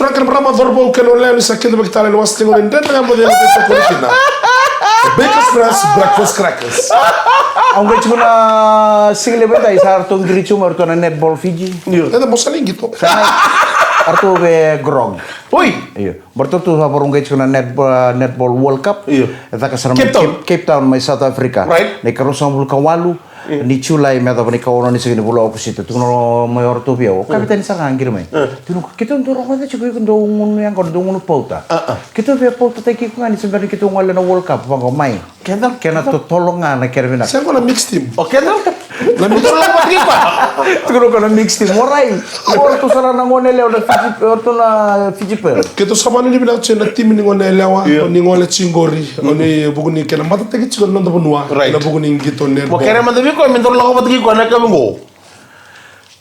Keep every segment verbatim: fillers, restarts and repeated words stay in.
Raka na marama, cauravou kei na lewenilotu, sa kidavaki tale na wasa tiko ni Dredre Ga Mo Cegu, kei na Baker's Press Breakfast Crackers. Au qai tiko na siga levu edai, sa ratou qiri tiko mai o ratou na Netball Fiji. Io. Eda mo sa ligi to. Sa na, ratou vei grog. Oi. Io. Ratou tu sa varo qai tiko na net, uh, Netball World Cup. Io. E caka sara mai Cape Town. Cape, Cape Town mai South Africa. Right. Na ikaruasagavulu ka walu ni Julai me yacova na ikaono ni siga ni vula o Okosita. Tukuna mai o ratou vei au, o kavetani sara ga qiri mai. Tukuna, keitou dau rogoca tiko iko dau gunu yaqona, dau gunu pauta. Keitou via pautataki iko ga ni se bera ni keitou gole na World Cup vaqo mai. Kena, kena totolo ga na kena vinaka. Sega na mixed team. O kena? Na mixed team. Tukuna ko na mixed team. Orai. O ratou sara na gone yalewa na Fiji, o ratou na Fiji Pearl. Keitou sa vakanuinui vinaka tiko na timi ni gone yalewa, ni gole tiko qori, o ni vuku ni kena matataki tiko na noda vanua, na vuku ni qito netball. Mo kere mada vei koya me daru lako vata kei koya na yakavi qo.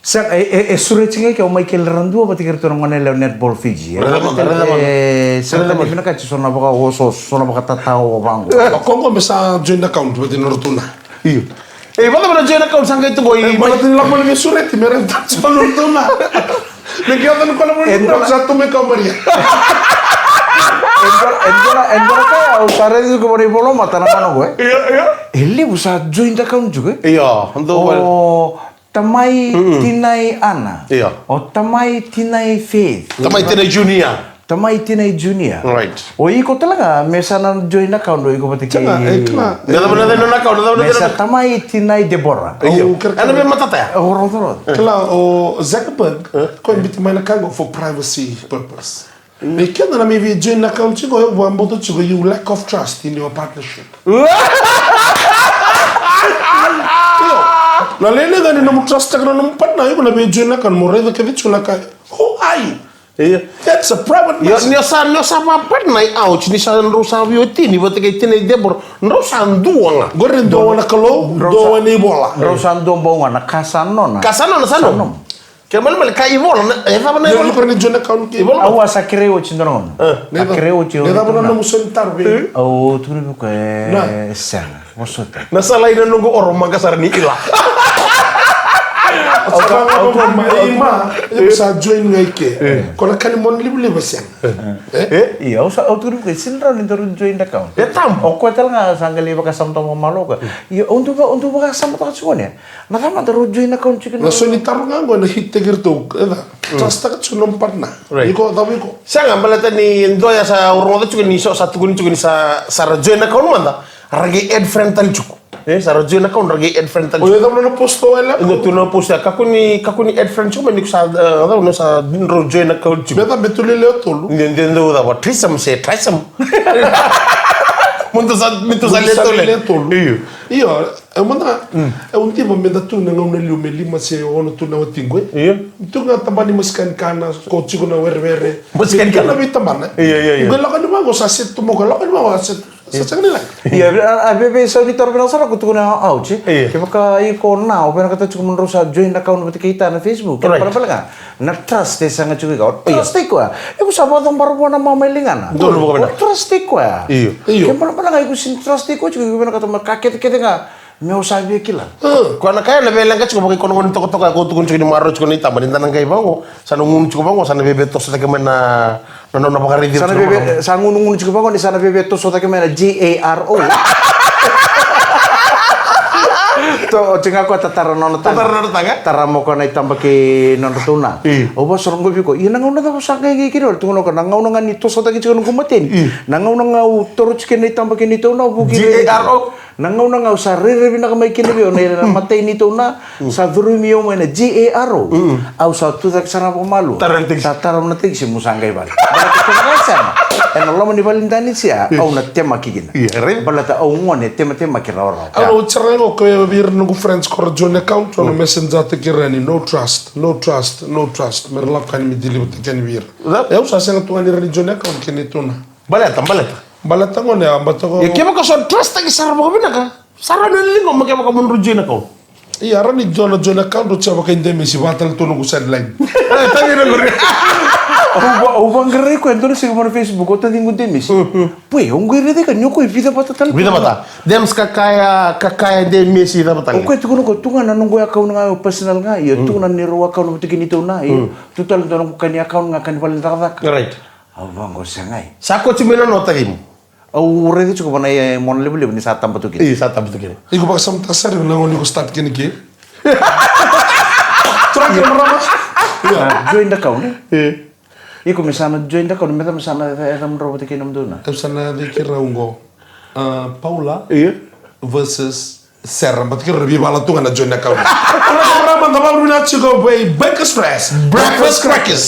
Sa, e, e, e sureti ga ke o Michael Radua vata kei ratou na gone yalewa Netball Fiji. Raica mada, raica mada. E, sa vinakati so na vakaoso, so na vakatatao vaqo. O koya qo me sa join account vata na ratou na. Io. E, vata na join account sa qai tu qo i. E, vata ni lako mai me sureti, me raica so na ratou na. Me qai yaco ni kola mai sa tu me kau Maria. E dua, e dua, e dua na ka au sa raica tiko vata na ivola mata na ka na qo, e. Io, io. E levu sa join account tiko, e. Io, o Tamai Tinai Ana. Io. O Tamai Tinai Faith. Tamai Tinai Junior. Tamai Tinai Junior. Right. O iko tale ga me sa na join account o iko vata kei. Tena, e, tena. Na cava na nona account, na cava na nona account. Me sa Tamai Tinai Debora. Io. Au kerekere. Ena me matata ya. O roto roto. Kila o Zuckerberg, ko e biuta mai na ka qo for privacy purpose. Ni keda na me via join account tiko, e vakabauta tiko you lack of trust in your partnership. Io. Na lailai ga ni nomu trust taka na nomu partner, iko na via join account mo raica kece tiko na ka. Who are you? Io. That's a private message. Ni o sa, ni o sa va partner, ouch, ni sa drau sa via tini, vata kei Tinai Debora, drau sa dua ga. Qori dua na Kalou, dua na ivola. Drau sa dua bau ga, na ka sa nona. Ka sa nona, sa nona. Ke malemale ka ivola, na, e cava na ivola? Ivola ni join account ke. Ivola. Au a sa kerei oti dua na gauna. A kerei oti. E cava na nomu soni taro vei? Au tukuna vei koya e sega. Vosota. Na sala ina noqu oro maqa sara ni ila. Au sa join ga i ke. Ko na ka ni mon livaliva sega. E? Ia, au sa, au tukuna vei koya, sega ni rawa ni daru join account. E tabu. O koya tale ga sa qai lai vakasamataka vakamalua o koya. Ia, au dau, au dau vakasamataka tiko ni. Na cava mada rau join account tiko na. Na so ni taro ga qo na hit taki iratou. E ca. Trust taka tiko nomu partner. Right. Iko, cava iko? Sega, baleta ni dua ya sa rogoca tiko ni so sa tukuni tiko ni sa, sa ra join account mada. Ra qai add friend tale tiko. E, sa ra join account, ra qai add friend tale tiko. O ya cava na post o ya? Ina tu na post ya. Kakua ni, kakua ni add friend tiko, me ni ko sa, e, cava na sa rau join account tiko. Me ca, me tu le lewe tolu. Ni, ni, ni, cava, threesome se, threesome. Mo tu sa, me tu sa le tolu. Io. Io. E mada, e, au diva me da tu na gauna liu me lima se ono tu na watiqu, e. Io. Tu ga tabana ni masikani kana, ko tiko na werewere. Masikani kana. Na veitabana. Io, io, io. Qai lako ni vaqo sa set tu mo qai lako ni vaqo sa set. Sa sega ni lako. Io, a, a, veve sau ni taro vinaka sara ko tukuna ouch, e. Io. Kevaka iko na, o vinakata tiko mo drau sa join account vata kei ta na Facebook. Right. Kena balebale ga. Na trust e sega tiko i ka. O trust i koya. Iko sa vakacabora vua na mama i ligana. Donu vakavinaka. O trust i koya. Io. Io. Ke balabala ga iko sega ni trust i koya tiko, iko vinakata mai ka kecekece ga me o sa via kila. Koya na ka ya na veileqa tiko vakaikonokono ni tokatoka ya ko tukuni tiko ni maroroi tiko na itaba ni da na qai vaqo. Sa na gunu tiko vaqo, sa na veve toso cake mai na, na nona vakaraici. Sa na veve, sa gunugunu tiko vaqo ni sa na veve toso cake mai na G A R O. To, oti ga koya tatara nona taga. Tatara nona taga. Tara mo koya na itaba kei nodratou na. Io. Au vakasorogoi vei koya. Ia na gauna cava sa qai qai kina, tukuna o koya na gauna ga ni tosotaki tiko noqu mateni. Io. Na gauna ga au toro tiko na itaba kei neitou na, au vuki. G A R O. Na gauna ga au sa rairai vinaka mai kina vei au na, na matai neitou na. Sa curumi au mai na G A R O. Au sa tucake sara vakamalua. Tara na tekisi. Sa tara na tekisi meu sa qai vale. Baleta kevaka e sega, ena loma ni vale ni danisi ya, au na temaki kina. Io, right. Baleta au gone e tematemaki rawarawa. Au na oti sara ga qo vei ira noqu friends ko ra join account, au na messenger taki ira yani, no trust, no trust, no trust. Me ra lako yani me deliver taki yani vei ira. E, au sa sega tu ga ni ra ni join account kei neitou na. Baleta, baleta. Baleta gone, a, baleta gone. Ia kevaka so trust taki sara vakavinaka. Sa rawa ni liga, ma kevaka mo drau join account. Ia, rawa ni join account, o tiko vakaidemesi, vakatale tu noqu sideline. E, tagi na qori. Au va- au vaqarai koya, dua na siga vua na Facebook, o taciqu Demesi. Poi, au qai raica ka ni o koya e vica vata tale. Vica vata. Dems ka kaya, ka kaya Demesi vica vata. O koya tukuna ko tu ga na noqu account ga, o personal ga, io tu ga na neirau account vata kei neitou na, io. Tu tale dua noqu ka ni account ga, ka ni vale ni cakacaka. Right. Au vaqo, segai. Sa koti mai na nota kei mu. Au raica tiko vana e mona levulevu ni sa taba tu kina. Io, sa taba tu kina. Iko vakasamataka sara iko na gauna iko start kina ke. Turaga marama. Ia. Joint account, e? Io. Iko me sa na joint account, me cava me sa na yaca, yaca mudrau vata kei nomudou na? Au sa na yaca kei rau qo. A, Paula. Io. Versus Sera, but kei rau na veivala tu ga na joint account. Turaga marama, da vakarau vinaka tiko vei Breakfast Press. Breakfast Crackers.